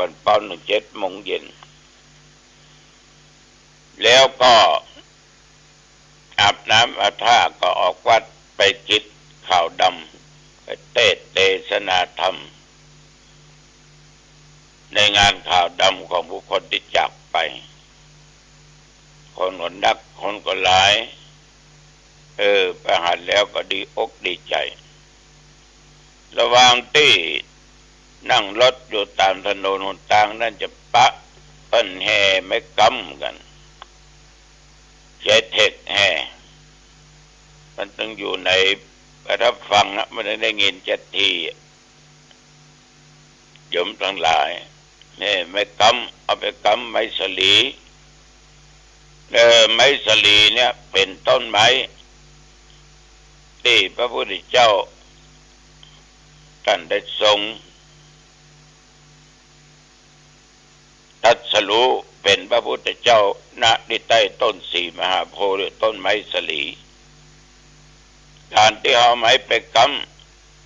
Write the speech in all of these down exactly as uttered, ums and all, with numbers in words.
ก่อนเป๊าหนึ่งเจ็ดโมงเย็น แล้วก็อาบน้ำอาบท่าก็ออกวัดไปกิจข่าวดำ ไปเทศน์เตสนาธรรม ในงานข่าวดำของบุคคลที่จากไป คนก็นัก คนก็หลาย เออ ไปหันแล้วก็ดีอกดีใจ๋ ระหว่างตี้นั่งรถอยู่ต๋ามถนนหนตางนั้นจะปะเปิ้นแห่ไม้กำกั๋น ใจ๊เทคแห่ มันตึงอยู่ในประทับฟังอะ มันได้ยินจักที โยมตังหลาย แห่ไม้กำ เอาไปกำไม้สาลี เออ ไม้สาลีเนี่ยเป๋นต้นไม้ตี้พระพุทธเจ้าต้านได้ทรงตรัสรู้เป๋นพระพุทธเจ้า ณ ตี้ใต้ต้นสีมหาโพธิ์ หรือต้นไม้สาลี ก๋านตี้เอาไม้ไปก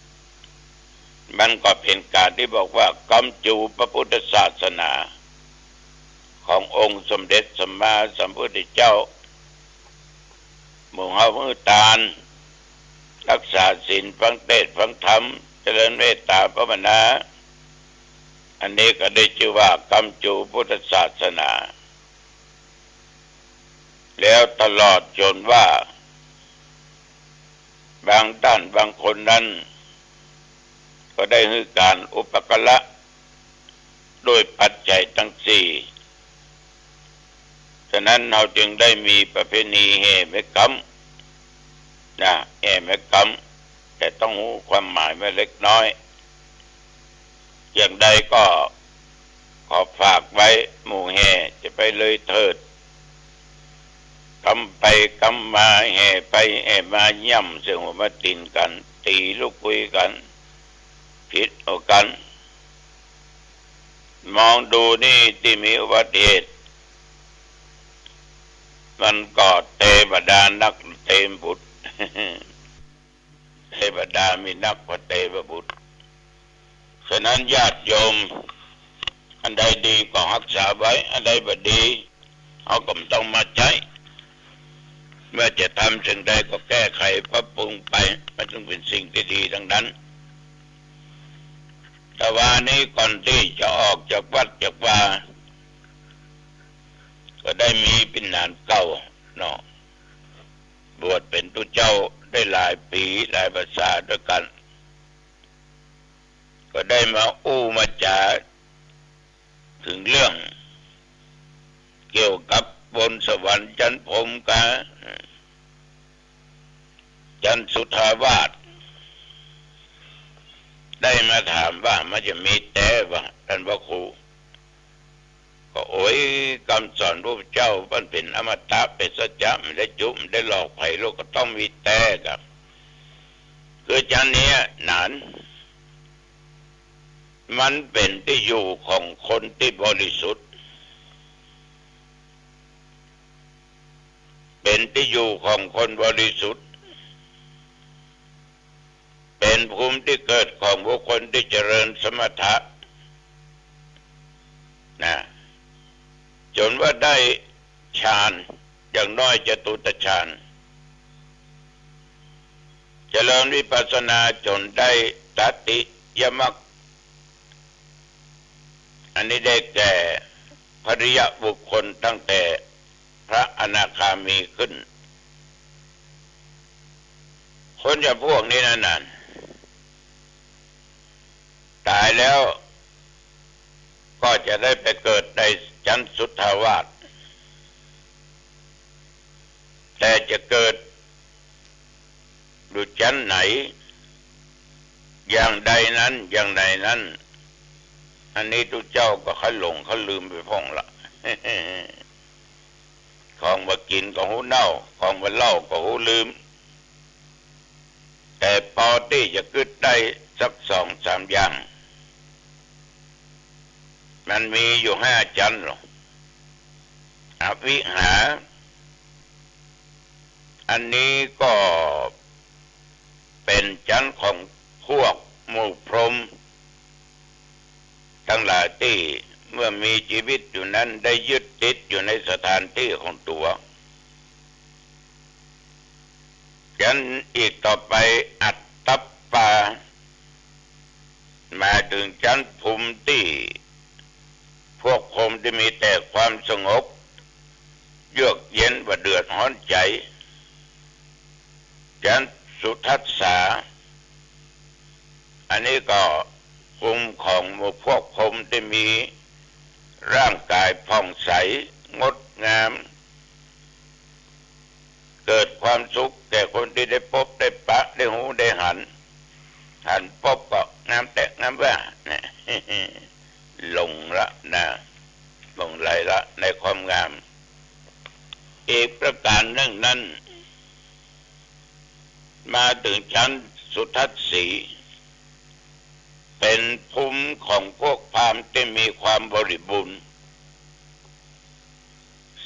ำ มันก็เป๋นก๋านตี้บอกว่ากำจู๋พระพุทธศาสนา ขององค์สมเด็จสัมมาสัมพุทธเจ้า หมู่เฮาหื้อตาน ฮักษาศีล ฟังเตสน์ฟังธรรม เจริญเมตต๋าภาวนา อันนี้ก็ได้จื้อว่ากำจู๋พุทธศาสนา แล้วตลอดจ๋นว่า บางต้านบางคนนั้น ก็ได้หื้อก๋านอุปการะ โดยปัจจัยตังสี่ ฉะนั้นเฮาจึงได้มีประเพณีแห่ไม้กำ นะ แห่ไม้กำ แต่ต้องฮู้ความหมายมาเล็กน้อย อย่างใดก็ขอฝากไว้ หมู่แห่จะไปเลยเถิด กำไปกำมา แห่ไปแห่มา ย่ำใส่หัวมาตี๋นกั๋น ตี๋ลูกกุยกั๋น ผิดเอากั๋น มองดูนี่ตี้มีอุบัติเหตุ มันก็เตวดานักเตวบุตร เตวดามีนักกว่าเตวบุตร ฉะนั้นญาติโยม อันใดดีก็ฮักษาไว้ อันใดบ่ดี เฮาก็บ่ต้องมาใจ๊ เมื่อจะทำสิ่งใดก็แก้ไขปรับปรุงไป มันจึงเป๋นสิ่งตี้ดีตังนั้น แต่วานี้ก่อนตี้จะออกจากวัดจากวา ก็ได้มีปินหนานเก่าเนาะ บวชเป๋นตุ๊เจ้าได้หลายปี๋หลายพรรษาด้วยกั๋น ก็ได้มาอู้มาจ๋าเถิงเรื่องเกี่ยวกับบนสวรรค์จั๊นพรหมกับจั๊นสุทธาวาส ได้มาถามว่ามันจะมีแต๊บ่ ต้านพระครู ก็โอ้ย กำสอนพระพุทธเจ้ามันเป๋นอมตะ เป๋นสัจจะ บ่ได้จุ บ่ได้หลอกใผ โลกก็ต้องมีแต๊กับ คือจั๊นเนี้ยหนาน มันเป๋นตี้อยู่ของคนตี้บริสุทธิ์ เป๋นตี้อยู่ของคนบริสุทธิ์ เป๋นภูมิตี้เกิดของบุคคลตี้เจริญสมถะ นะ จ๋นว่าได้ฌาน อย่างน้อยจตุตฌาน เจริญวิปัสสนาจ๋นได้ตติยมรรค อันนี้ได้แก่พระอริยบุคคลตั้งแต่พระอนาคามีขึ้น คนจำพวกนี้นั้นน่ะ ต๋ายแล้วก็จะได้ไปเกิดในจั๊นสุทธาวาส แต่จะเกิดอยู่จั๊นไหน อย่างใดนั้น อย่างใดนั้น อันนี้ตุ๊เจ้าก็ค่อยหลงค่อยลืมไปพ่องละ ของบ่ากิ๋นก็ฮู้เน่า ของบ่าเล่าก็ฮู้ลืม แต่ปอตี้จะกึ๊ดได้สักสองสามอย่าง มันมีอยู่ห้าจั๊นหรอก อวิหา อันนี้ก็เป๋นจั๊นของพวกหมู่พรหม ตังหลายตี้เมื่อมีจีวิตอยู่นั้นได้ยึดติดอยู่ในสถานตี้ของตั๋ว จั้นอีกต่อไป อัตตัปปา หมายเถิงจั้นภูมิตี้พวกพรหมตี้มีแต่ความสงบ เยือกเย็น บ่เดือดฮ้อนใจ๋ จั้นสุทัสสา อันนี้ก็ภูมิของหมู่พวกพรหมตี้มีร่างก๋ายผ่องใสงดงาม เกิดความสุขแก่คนตี้ได้ปบได้ปะ ได้ฮู้ได้หัน หันปบก็งามแต๊งามว่า เนี่ย หลงละนะ หลงใหลละในความงาม อีกประก๋านนึ่งนั้น มาเถิงจั้นสุทัสสี เป๋นภูมิของพวกพราหมณ์ตี้มีความบริบูรณ์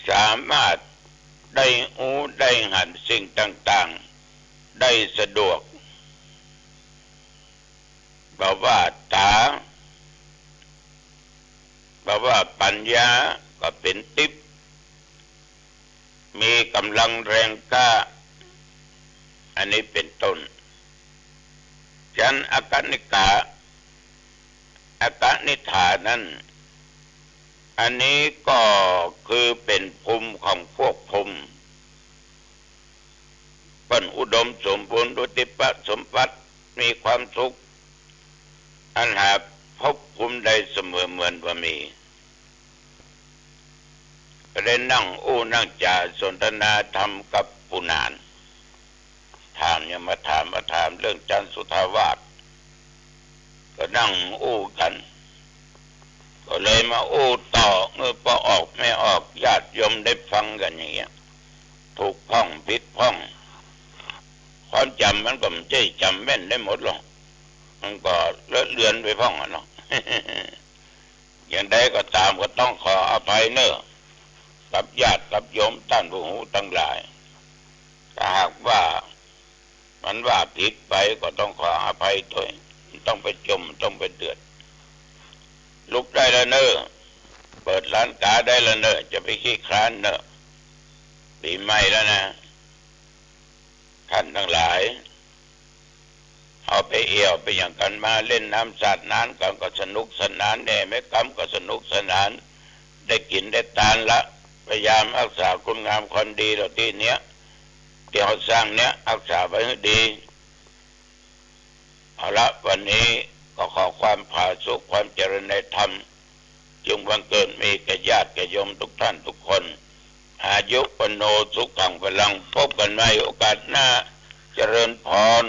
สามารถได้ฮู้ได้หันสิ่งต่างๆ ได้สะดวก บ่ว่าต๋า บ่ว่าปั๋ญญาก็เป๋นติ๊บ มีก๋ำลังแรงกล้า อันนี้เป๋นต้น จั้นอกนิกา อกนิฏฐานั้น อันนี้ก็คือเป๋นภูมิของพวกพรหม เปิ้นอุดมสมบูรณ์ด้วยทิพยสมบัติ มีความสุข อันหาภพภูมิใดเสมอเหมือนบ่มี ก็ได้นั่งอู้นั่งจ๋าสนทนาธรรมกับปู่หนาน ถามยังมาถาม มาถามเรื่องจั้นสุทาวาส ก็นั่งอู้กั๋น ก็เลยมาอู้ต่อ เมื่อป้อออกแม่ออก ญาติโยมได้ฟังกั๋นอย่างเงี้ย ถูกพ่องผิดพ่อง ความจ๋ำมันก็บ่ใจ้จ๋ำแม่นได้หมดหรอก มันก็เลอะเลือนไปพ่องอะเนาะ อย่างใดก็ต๋ามก็ต้องขออภัยเน่อ กับญาติกับโยมต้านผู้ฮู้ตังหลาย ถ้าหากว่ามันว่าผิดไปก็ต้องขออภัยตวย บ่ต้องไปจ่ม บ่ต้องไปเดือด ลุกได้แล้วเน่อ เปิดร้านก๋าได้แล้วเน่อ จะไปขี้คร้านเน่อ ปี๋ใหม่แล้วนะ ต้านตังหลาย เฮาไปเอี่ยวไปหยังกั๋นมา เล่นน้ำสาดน้ำกั๋นก็สนุกสนาน แหน่แม่ก๋ำก็สนุกสนาน ได้กิ๋นได้ตานละ พยายามฮักษาคุณงามความดีเหล่าตี้เนี้ย ตี้เฮาสร้างเนี้ย ฮักษาไว้หื้อดี เอาละ วันนี้ก็ขอความผาสุก ความเจริญในธรรม จงบังเกิดมีแก่ญาติแก่โยมทุกท่านทุกคน อายุวัณโณ สุขัง พลัง พบกั๋นใหม่โอกาสหน้า เจริญพร